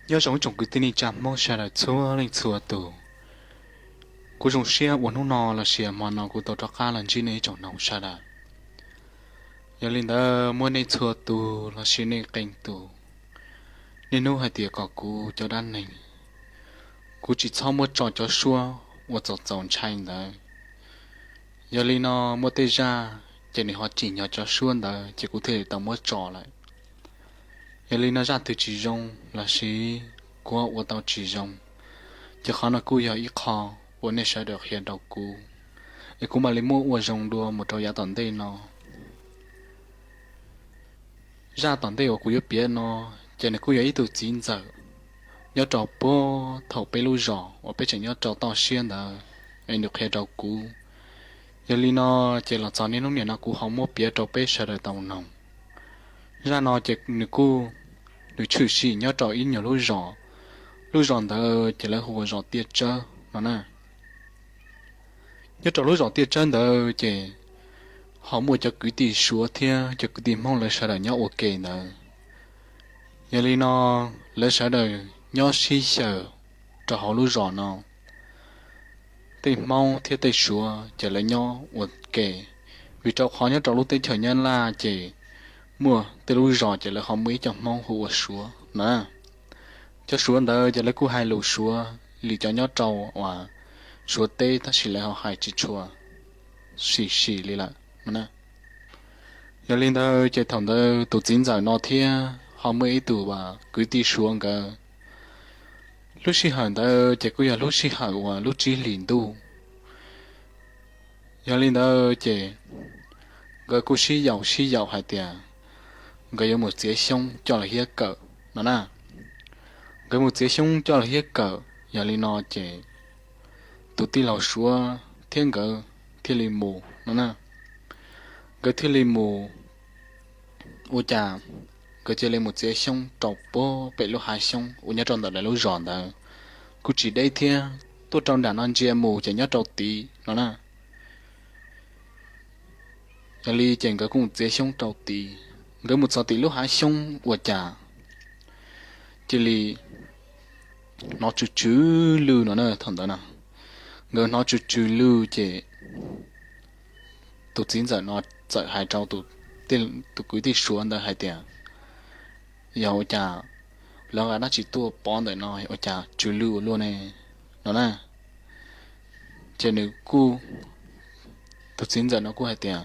Nyob zoo ib tsoom kwv tij neej tsa Hmoob sawv daws txhua leej txhua tus. Kuv zoo siab uas hnub no los sis hmo no kuv tau rov qab los ntsib nej ib tsoom noog sawv daws. Yog li ntawd muab nej txhua tus los sis nej qee tus niaj hnub hais tias kom kuv cov dab neeg, kuv tsis txhob muab tso cov suab uas txaus txaus ntshai ntawd. Yog li no muaj tej zaj ces nws ho tsim nyog cov suab ntawd ces kuv thiaj li tau muab tso lawm. Yog li no zaj twg tsis zoo los sis kuv ua tau tsis zoo, ces qhov no kuj yog ib qho uas nej sawv daws qhia rau kuv, es kuv mam li muab ua zoo dua mus rau yav tom ntej no. Zaj tom ntej uas kuv yuav piav no, ces nws kuj yog ib tug txiv ntxawm nyob rau puag thaum peb lub zos uas peb tseem nyob rau toj siab ntawd, es nws qhia rau kuv. Yog li no ces los txog niaj hnub niam no kuv ho muab piav rau peb sawv daws tau noog. Zaj no ces nws kuj, nws tshwm sim nyob rau ib nyuag lub zos. Lub zos ntawd ces lawv hu ua zos Tiaj Tsawb no na. Nyob rau lub zos Tiaj Tsawb ntawd ces ho muaj cov kwv tij Suav thiab cov kwv tij Hmoob lawv sawv daws nyob ua ke ntawd. Yog li no lawv sawv daws nyob sib xyaw rau hauv lub zos no. Tej Hmoob thiab tej Suav ces lawv nyob ua ke, vim rau qhov nyob rau lub teb chaws Nyab Laj ces muaj tej lub zos ces lawv ho muaj ib co Hmoob hu ua Suav na. Cov Suav ntawd ces lawv kuj hais lus Suav li cov nyob rau uas Suav teb tab sis lawv ho hais tsis tshua sim sim li lawm. Yog li ntawd ces thaum ntawd tus txiv ntxawm no thiab ho muaj ib tug uas kwv tij Suav nkawd, lub sij hawm ntawd ces kuj yog lub sij hawm uas lub tsib hlis ntuj. Yog li ntawd ces nkawd kuj sib yaum sib yaum hais tias nkawd yuav mus txiav xyoob coj los hiab kawm no na. Nkawd mus txiav xyoob coj los hiab kawm, yog li no ces tus tij laug Suav thiab nkawd thiaj li mus no na. Nkawd thiaj li mus, ua cas nkawd cia li mus txiav xyoob rau puag pem lub hav xyoob uas nyob rau ntawm lawv lub zos ntawd, kuj tsis deb thiab, tuaj rau nram no ntsia mus ces nyob rau tid no na. Yog li ces nkawd kuj mus txiav xyoob rau tid, nkawd mus txog tim lub hav xyoob ua cas cia li hnov tsw tsw lwj no na. Thaum ntawd na nkawd hnov tsw tsw lwj ces tus txiv ntxawm no txawm hais rau tus kwv tij Suav ntawd hais tias, yog ua cas lawv nqa dab tsi tuaj pov ntawm no ua cas tsw lwj ua luaj ne no na. Ces nws kuj, tus txiv ntxawm no kuj hais tias,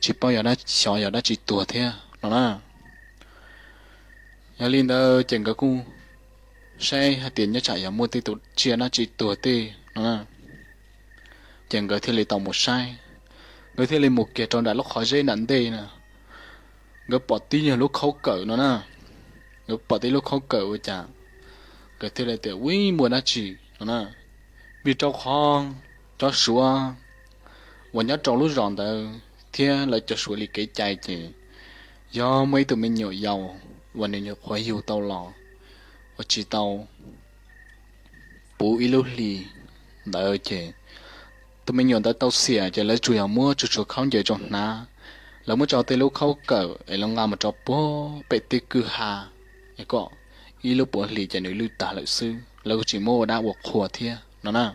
tsis paub yog dab, xyov yog dab tsi tuag thiab no na. Yog li ntawd ces nkawd kuj saib hais tias nyob tsam yog muaj tej tus tsiaj dab tsi tuag tej no na. Ces nkawd thiaj li tau mus saib, nkawd thiaj li mus kiag rau nram lub qhov zeb nram ntej na. Nkawd pom tib nyuag lub khaub kawm no na. Nkawd pom tib lub khaub kawm ua cas nkawd thiaj li tias, ub, muaj dab tsi no na. Vim rau qhov cov Suav uas nyob rau lub zos ntawd thiab lawv cov Suav li kev cai ces yog muaj ib tug me nyuam yaus uas nws nyuam qhuav yug tau los uas tsis tau puv ib lub hlis ntawd ces tus me nyuam ntawd tau xiam ces lawv tsuas yog muab tsuj tshuav khaub ncaws rau hnav. Lawv muab tso tej lub khaub kawm es lawv nqa mus rau puag pem tej kwj ha es kom ib lub puav hlis ces nws lwj tag lawm xwb, lawv kuj tsis muab ua dab ua qhua thiab no na.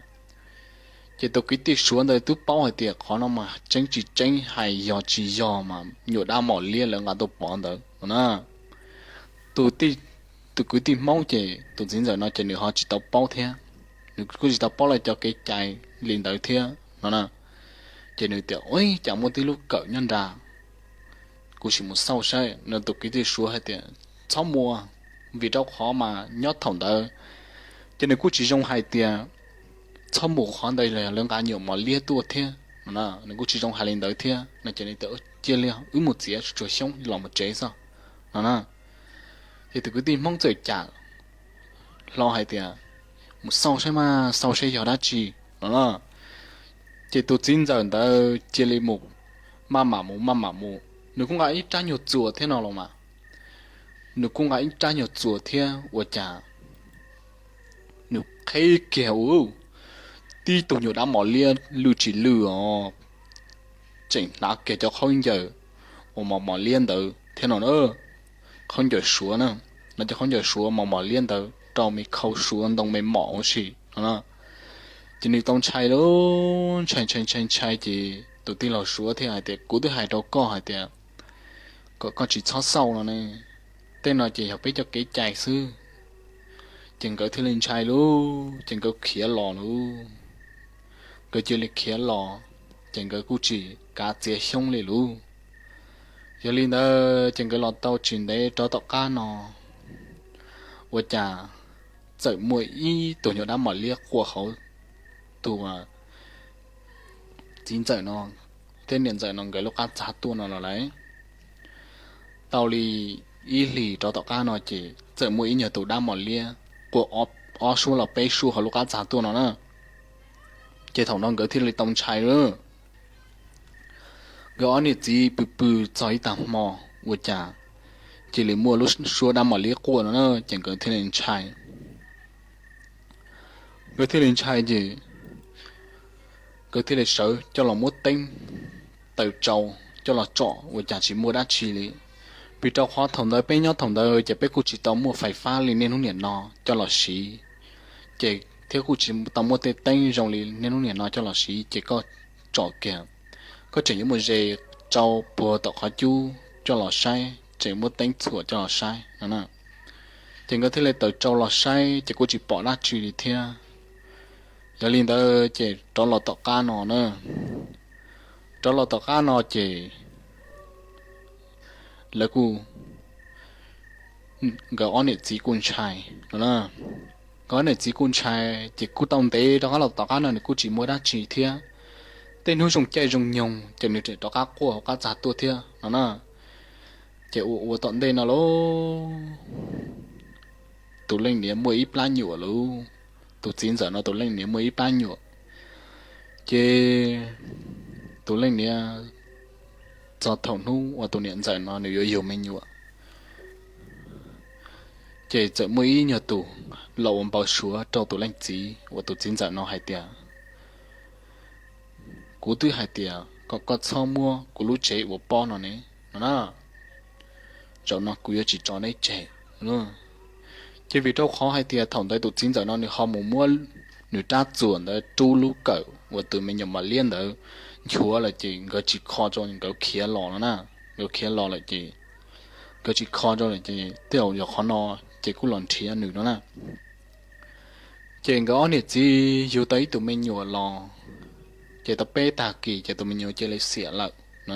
Ces tus kwv tij Suav ntawd twb paub hais tias qhov no mas tseeb tsis tseeb, hais yog tsis yog mas nyuam dab mom liab lawv nqa tuaj pov ntawd no na. Tus kwv tij Hmoob ces tus txiv ntxawm no ces nws ho tsis tau paub thiab, nws kuj tsis tau paub lawv cov kev cai li ntawd thiab no na. Ces nws tias, ub, cas muaj tib lub kawm nyob nrad, kuv sim mus xauj saib no. Tus kwv tij Suav hais tias, txhob mus, vim rau qhov mas nyob thaum ntawd ces nws kuj tsis zoo hais tias txhob mus qhov ntawd los yog lawv nqa nyuam mos liab tuaj thiab no na. Nws kuj tsis zoo hais li ntawd thiab no ces nws tias, cia li wb mus txiav tsuj tshuav xyoob los mus tsev xwb no na. Ces tus kwv tij Hmoob txawm cam hlo hais tias, mus xauj saib mas, xauj saib yog dab tsi no na. Ces tus txiv ntxawm ntawd cia li mus, maj mam mus maj mam mus, nws kuj nqa ib rab nyuag txuas thiab no los mas. Nws kuj nqa ib rab nyuag txuas thiab ua cas nws qheb kiag ua tib tug nyuam dab mos liab lwj tsis lwj os, tseem hnav kiag cov khaub ncaws uas mos mos liab ntawd thiab no na. Khaub ncaws Suav na, hnav cov khaub ncaws Suav mos mos liab ntawd rau me khau suav ntoo me mom huv si no na. Ces nws tau ntshai lauj, ntshai ntshai ntshai ntshai ces tus tij laug suav thiaj hais tias, kuv twb hais rau koj hais tias kom koj tsis txhob xauj no ne, tej no ces yog peb cov kev cai xwb. Ces nkawd thiaj li ntshai lauj, ces nkawd khiav los lauj. Nkawd cia li khiav los, ces nkawd kuj tsis kav txiav xyoob li lauj. Yog li ntawd ces nkawd los tau tsis ntev rov tom qab no, ua cas txawm muaj ib tug nyuag dab mos liab quaj hauv tus txiv ntxawm no thiab niam ntxawm no nkawd lub qab txag tuaj no los lawm. Tau li ib hlis rov tom qab no ces txawm muaj ib nyuag tus dab mos liab quaj ob suab los peb suab hauv lub qab txag tuaj no na. Ces thaum no nkawd thiaj li tau ntshai lawm. Nkawd ob niam txiv pw pw txog ib tag hmo, ua cas cia li muaj lub suab dab mos liab quaj no na, ces nkawd thiaj li ntshai. Nkawd thiaj li ntshai ces nkawd thiaj li sawv coj los muab teeb taws tsau coj los tsom, ua cas tsis muaj dab tsi li. Vim rau qhov thaum ntawd peb nyob thaum ntawd ces peb kuj tsis tau muaj fais fab li niaj hnub niam no coj los siv, ces thiab kuj tsis tau muaj tej teeb zoo li niaj hnub niam no coj los siv, ces koj tsom kiag, koj tseem yuav muaj ze tsau puag tom qhov cub coj los saib, tseem muaj teeb txhuam coj los saib no na. Ces nkawd thiaj li taws tsau los saib ces kuj tsis pom dab tsi li thiab. Yog li ntawd ces rov los tom qab no na, rov los tom qab no ces lawv kuj, nkawd ob niam txiv kuj ntshai no na. Nkawd ob niam txiv kuj ntshai ces kuj tau ntev rov qab los tom qab no nws kuj tsis muaj dab tsi thiab. Tej hnub zoo caij zoo nyoog ces nws tseem rov qab quaj hauv qab txag tuaj thiab no na. Ces ua ua tom ntej no lauj, tus leej niam muaj ib plab nyuam lauj. Tus txiv ntxawm no tus leej niam muaj ib plab nyuam. Ces tus leej niam, txog thaum hnub uas tus niam ntxawm no nws yuav yug me nyuam, ces txawm muaj ib nyuag tus los ua npau suav rau tus leej txiv uas tus txiv ntxawm no hais tias, kuv twb hais tias kom koj txhob muab kuv lub tsev ua pob no ne, no na, zaum no kuv yuav tsis tso neb tseg. Ces vim rau qhov hais tias thaum ntawd tus txiv ntxawm no nws ho mus muab nws rab txuas ntawd rub lub kawm uas tus me nyuam mos liab ntawd nchuav lawm ces nkawd tsis kho rau nkawd khiav los no na. Nkawd khiav los lawm ces nkawd tsis kho rau lawm ces tej zaum yog qhov no ces kuj los nrhiav nws no na. Ces nkawd ob niam txiv yug tau ib tug me nyuam los, ces tau peb tag kis ces tus me nyuam cia li xiam lawm no.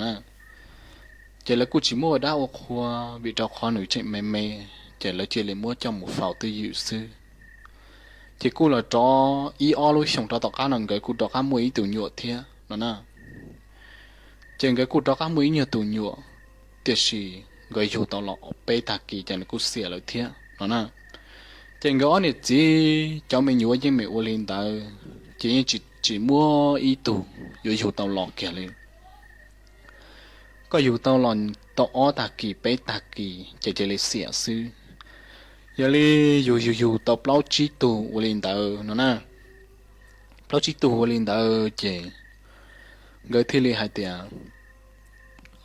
Ces lawv kuj tsis muab ua dab ua qhua vim rau qhov nws tseem me me, ces lawv cia li muab coj mus faus twj ywm xwb. Ces kuj los rov ib ob lub xyoos rov tom qab no nkawd kuj rov qab muaj ib tug nyuam thiab no na. Ces nkawd kuj rov qab muaj ib nyuag tus nyuam, tiam sis nkawd yug tau los peb tag kis ces nws kuj xiam lawm thiab no na. Ces nkawd ob niam txiv cov me nyuam yeej meem ua li ntawd ces yeej tsis muaj ib tug yuav yug tau los kiag li. Koj yug tau los tau ob tag kis peb tag kis ces cia li xiam xwb. Yog li yug yug yug tau plaub tsib tug ua li ntawd no na, plaub tsib tug ua li ntawd ces nkawd thiaj li hais tias,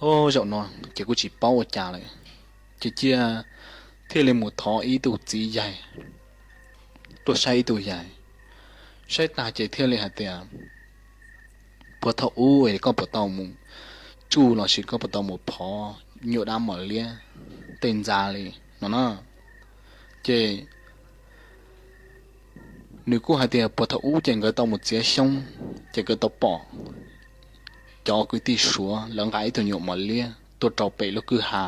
o, zaum no ces kuj tsis paub ua cas lawm, ces cia thiaj li mus thov ib tug txiv yaig tuaj saib ib tug yaig. Saib tag ces thiaj li hais tias, puag thaum ub koj puas tau mus tsuj los sis koj puas tau mus phov nyuam dab mos liab tej ntxa li no na. Ces nws kuj hais tias puag thaum ub ces nkawd tau mus txiav xyoob, ces nkawd tau pom cov kwv tij suav lawv nqa ib tug nyuam mos liab tuaj rau pem lub kwj ha,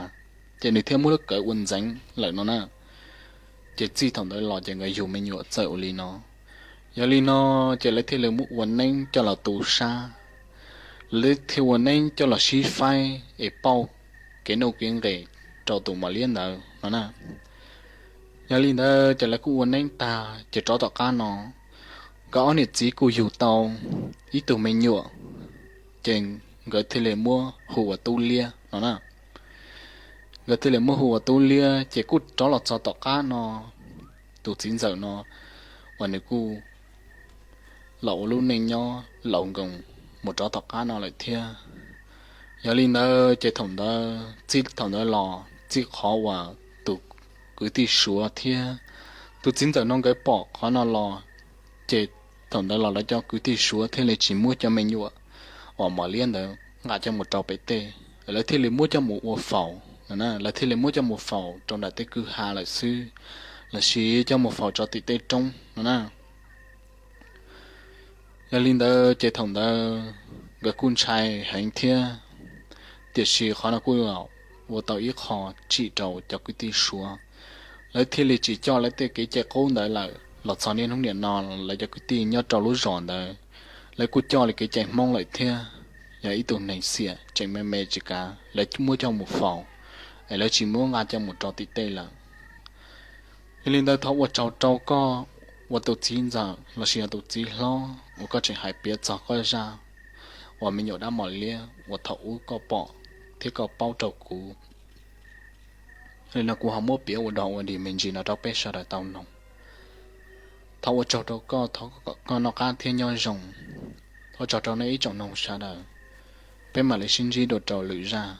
ces nws thiaj muab lub kawm ua ntxeev lawm no na. Ces txij thaum ntawd los ces nkawd yug me nyuam txawm ua li no. Yog li no, ces lawv thiaj li muab ua neeb coj los tu sab, lawv thiaj ua neeb coj los sib faib es pauj kev nuj kev nqis rau tus mos liab ntawd no na. Yog li ntawd ces lawv kuj ua neeb tag ces rov tom qab no, nkawd ob niam txiv kuj yug tau ib tug me nyuam, ces nkawd thiaj li muab hu ua Tub Liab no na. Nkawd thiaj li muab hu ua Tub Liab ces kuj rov los txog tom qab no, tus txiv ntxawm no uas nws kuj los ua lub neej nyob laus nkoos mus rov tom qab no lawm thiab. Yog li ntawd ces thaum ntawd txij thaum ntawd los txij qhov uas tus kwv tij suav thiab Tus txiv ntxawm no nkawd pom qhov no los, ces thaum ntawd los lawv cov kwv tij Suav thiaj li tsis muab cov me nyuam uas mos liab ntawd nqa coj mus rau pem tej, lawv thiaj li muab coj mus ua faus no na, lawv thiaj li muab coj mus faus rau nram tej kwj ha lawm xwb, los sis coj mus faus rau tim tej roob no na. Yog li ntawd ces thaum ntawd nkawd kuj ntshai heev thiab, tiam sis qhov no kuj ua tau ib qho tsim rau cov kwv tij Suav, lawv thiaj li tsis coj lawv tej kev cai qub ntawd lawm los txog niaj hnub niam no. Lawv cov kwv tij nyob rau lub zos ntawd, lawv kuj coj li kev cai Hmoob lawm thiab. Yog ib tug neeg xiam tseem me me tsis kav, lawv muab coj mus faus, es lawv tsis muab nqa coj mus rau tim tej lawm. Yog li ntawd thov ua tsaug rau koj, ua tus txiv ntxawm los sis yog tus txiv hlob uas koj tseem hais piav txog koj zaj uas me nyuam dab mos liab uas thaum ub koj pom thiab koj paub rau kuv. Li no kuv ho muab piav ua dog ua dig me ntsis no rau peb sawv daws tau mloog. Thov ua tsaug rau koj, thov koj noj qab thiab nyob zoo. Ua tsaug rau nej ib tsoom mloog sawv daws. Peb mam li sib ntsib dua rau lwm zaj.